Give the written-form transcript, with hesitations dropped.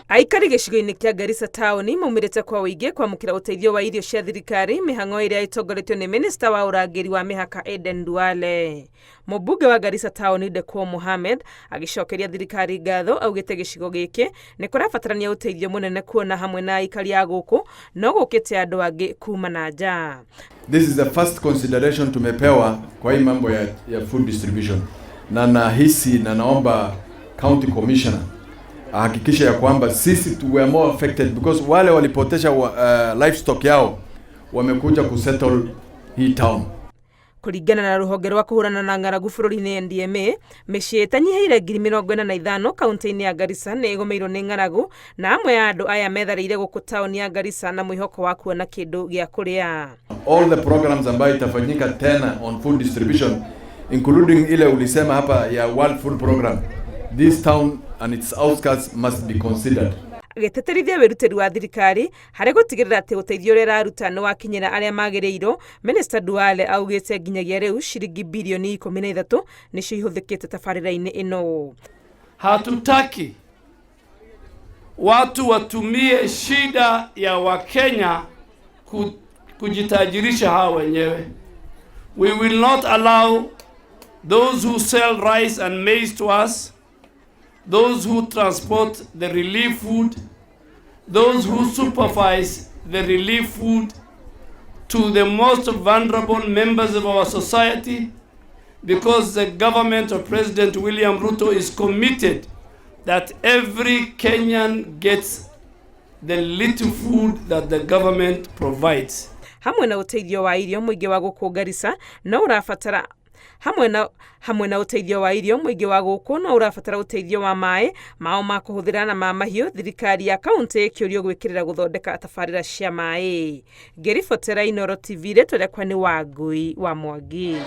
Aikari gĩcigo-inĩ kĩa Garissa taũni maumĩrĩte kwa ũingĩ kwamũkĩra ũteithio wa irio cia thirikari mĩhang'o ĩrĩa ĩtongoretio nĩ minista wa ũrangĩri wa mĩhaka Aden Duale. Mũmbunge wa Garissa taũni Deko Mohamed agĩcokeria thirikari ngatho augĩte gĩcigo gĩkĩ nĩ kũrabatarania ũteithio mũnene kuona hamwe na aikari a gũkũ no gũkĩte andũ angĩ kuma na nja. This is the first consideration tumepewa kwa hii mambo ya food distribution, na nahisi na naomba county commissioner ahakikishe ya kwamba sisi we are more affected because wale walipotesha livestock yao wamekuja kusettle hii town. Kũringana na rũhonge rwa kũhũrana na ng'aragu bũrũri-inĩ NDMA, mĩciĩ ĩtanyihĩire 45,000 kaunti-inĩ ya Garissa nĩ ĩgũmĩirwo nĩ ng'aragu na amwe a andũ aya metharĩire gũkũ taũni ya Garissa na mwĩhoko wa kuona kĩndũ gĩa kũrĩa. All the programs ambayo itafanyika tena on food distribution, including ile ulisema hapa ya World Food Program, this town and its outskirts must be considered. Agĩtĩtĩrithia wĩrutĩri wa thirikari harĩ gũtigĩrĩra atĩ ũteithio ũrĩa ĩraruta nĩ wakinyĩra arĩa magĩrĩirwo, Minister Duale augĩte nginyagia rĩu ciringi birioni 13 nĩcio ihũthĩkĩte tabarĩra-inĩ ĩno. Hatutaki watu watumie shida ya Wakenya kujitajirisha hao wenyewe. We will not allow those who sell rice and maize to us, those who transport the relief food, those who supervise the relief food to the most vulnerable members of our society, because the government of President William Ruto is committed that every Kenyan gets the little food that the government provides. Hamwe na ũteithio wa irio mũingĩ wa gũkũ Garissa no ũrabatara hamwe na ũteithio wa irio mũingĩ wa gũkũ no ũrabatara ũteithio wa maĩ mao ma kũhũthĩra na ma mahiũ, thirikari ya kaunti ĩkĩũrio gwĩkĩrĩra gũthondeka tabarĩra cia maĩ. Ngĩribotera Inooro TV, rĩtwa rĩakwa nĩ Wangui wa Mwangi.